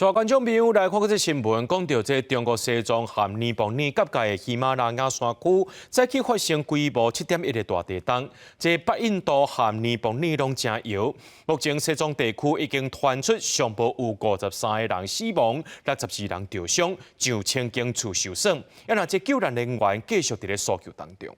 帶觀眾朋友來看這個新聞，講著這中國西藏和尼泊爾結界的喜馬拉雅山區，早起發生規模7.1的大地動，這北印度和尼泊爾攏真搖。目前西藏地區已經傳出上報有53個人死亡，64人著傷，上千間厝受損。啊，若這救難人員繼續佇咧搜救當中。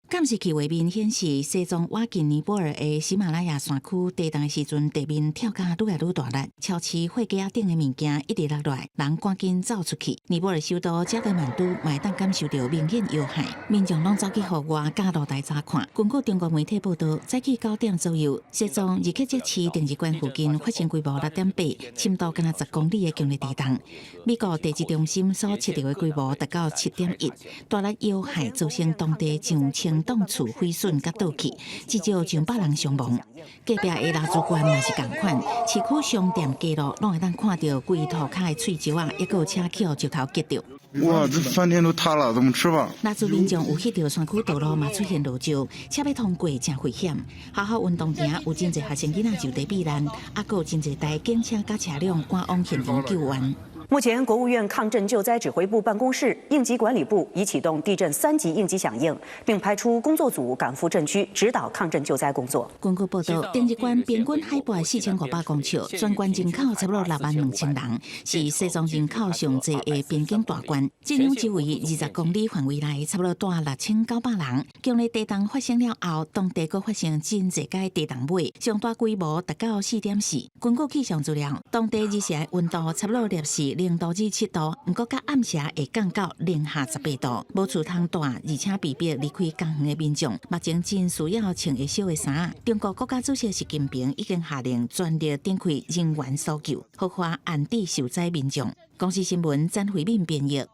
監視器畫面顯示，西藏倚近尼泊爾的喜馬拉雅山區地動的時陣，地面跳甲愈來愈大力，超市貨架頂的物件一直落來，人趕緊走出去。尼泊爾首都加德滿都嘛會當感受著明顯搖撼，民眾攏走去戶外佮露台查看。根據中國媒體報道，早起9點左右，西藏日喀則市定日縣附近發生規模6.8、深度敢若10公里的強烈地動。美國地質中心所測著的規模達到7.1，大力搖撼造成當地上千棟厝毀損佮倒去，至少上百人傷亡。隔壁的拉孜縣嘛是仝款，市區商店街路攏會當看著規塗跤的碎石仔，抑閣有車去予石頭擊著。哇！這飯店都塌了，怎麼吃吧？拉孜民眾有翕著山區道路嘛出現落石，車欲通過誠危險。學校運動場有真濟學生囡仔就地避難，抑閣有真濟台警車佮車輛趕往現場救援。目前，國務院抗震救災指揮部辦公室、應急管理部已啟動地震三級應急響應，並派出工作組趕赴震區指導抗震救災工作。根據報道，定日縣平均海拔4500公尺，全縣人口差不多6萬2千人，是西藏人口上濟的邊境大縣。震央周圍20公里範圍內，差不多住6900人。強烈地動發生了後，當地閣發生真濟個地動尾，上大規模達到4.4。根據氣象資料，當地日時的溫度差不多攝氏0度至7度，毋過到暗時會降到零下18度。無厝通蹛，而且被迫離開家園的民眾，目前真需要穿會少的衫。中國國家主席習近平已經下令全力展開人員搜救，好好安置受災民眾。公視新聞詹慧敏編譯。